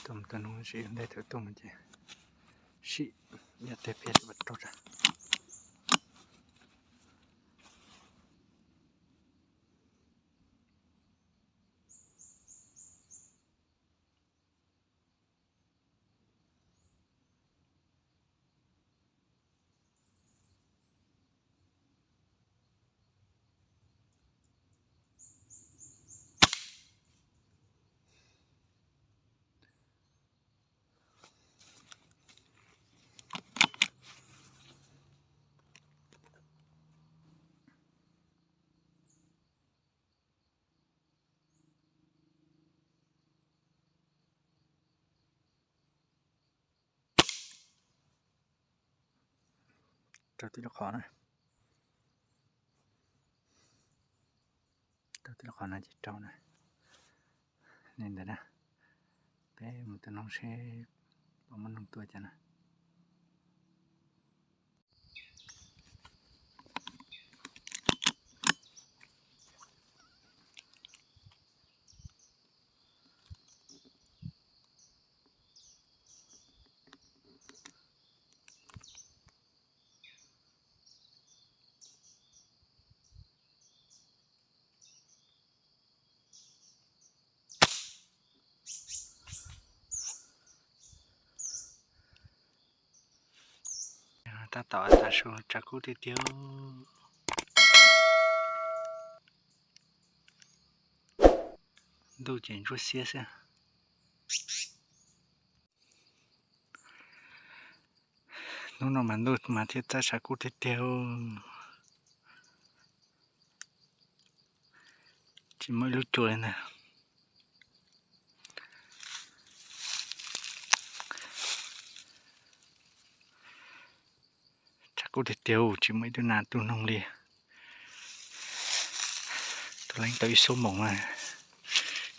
Tuaj mus tua noog sim ntej thaum tuaj mus ces sim yog teg phiab tsis pas rau tsam. Rau tib lub qhov na. Rau tib lub qhov no ces rau na. Li ntawd na, peb mus tua noog seb puas muaj noog tua cas na. Tab tom tas su tshav kub tiag tiag. Ntuj ces ntsuab xiab xwb. Hnub no mas ntuj mas thiaj txawj tshav kub tiag tiag. Tsis muaj ib lub cua li ntag. Tshav kub tiag tiag, tsis muaj ib tug nas tu noog li. Tuaj leej tau ib xuab moos mas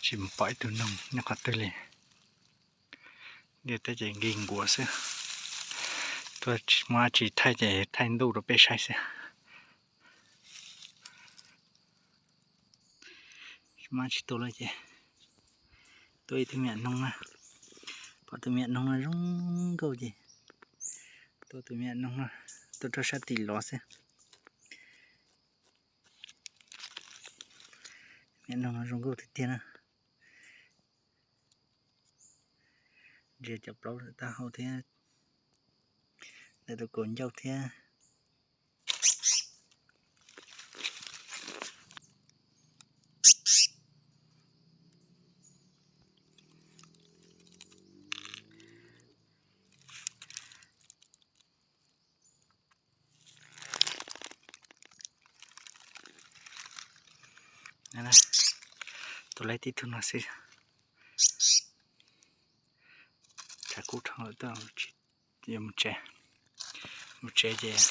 tsis pom ib tug noog nyob qhov twg li. Ntiaj teb ces nkig nkuav xwb. Tuaj muaj dab tsi thaij ces thaij ntuj rau peb saib xwb. Tsis muaj dab tsi tua lawm ces tua ib tug me nyuam noog na. Pom tus me nyuam noog no zoo nkauj ces tua tus me nyuam noog no, tua rau sab tim los xwb. Me nyuam noog no zoo nkauj tiag tiag na. Ntsia cov plaub taub hau thiab, ntawm tus kaus ncauj thiab. Tua lawm tib tug no xwb. Tshav kub dhau lawm, yuav mus tsev, mus tsev ces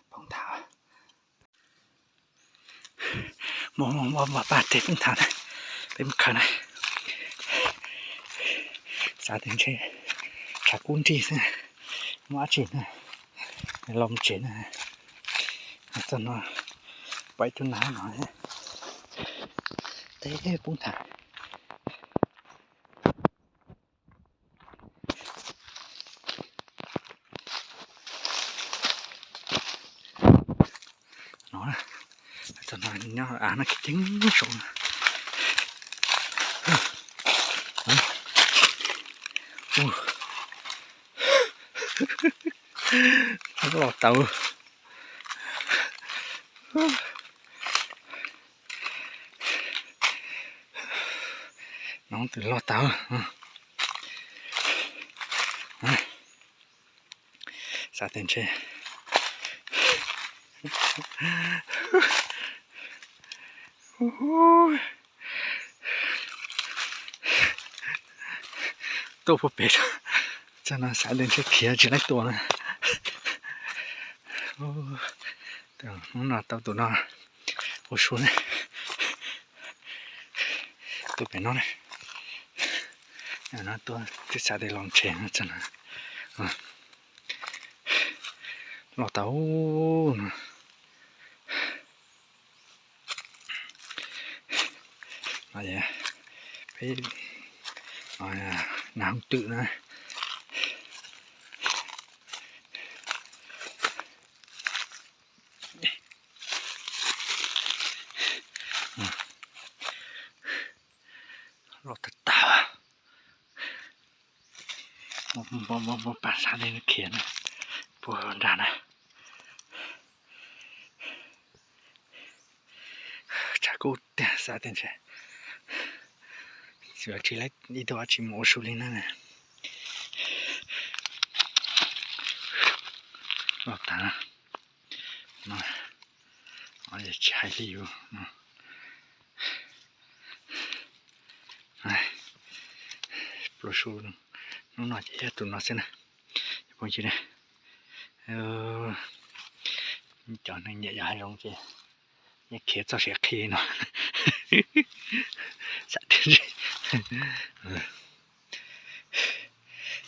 poob nthav. Muaj muaj muaj paj teg peb nthav na, peb mus khaws na. Xav tias ntshe tshav kub nrig xwb, muaj dab tsi na, los mus tsev na. Txog no pom ib tug nas no, teb poob nthav. No, txog no nyob av no kiv ceeb saud. Los tau. No twb los tau. Xav tias ntshe tuaj puag pem, txog no xav tias ntshe khiav tsis laib tua na. Hnub no tau tus no ua su ne, tuaj pem no ne, no tuaj twb xav tias los ntshe no txog no, los tau no. Peb nas hooj twm na. Los tag tag. Mus pab sab teb no khiav na, puag nrad na. Tshav kub tiag xav tias ntshe tsis tau ib tug dab tsi mus ua su li na. Los tag no, tsis hais li yus no. Pluas su hnub no ces yog tus no xwb na. Phooj ywg na, cov neeg nyiam yos hav zoov ces yeej khiav txoj siav qhi no. Xav tias ntshe,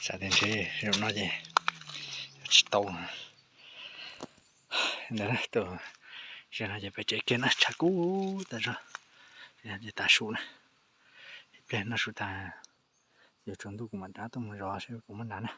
xav tias ntshe zaum no ces tsis tau. Ntawd tus, zaum no ces pem tsev kiag na, tshav kub tas zog. Ces tav su na, ib pliag noj su tas, yuav tsaus ntuj kuv mam rov tuaj mus zov seb puas muaj nas na.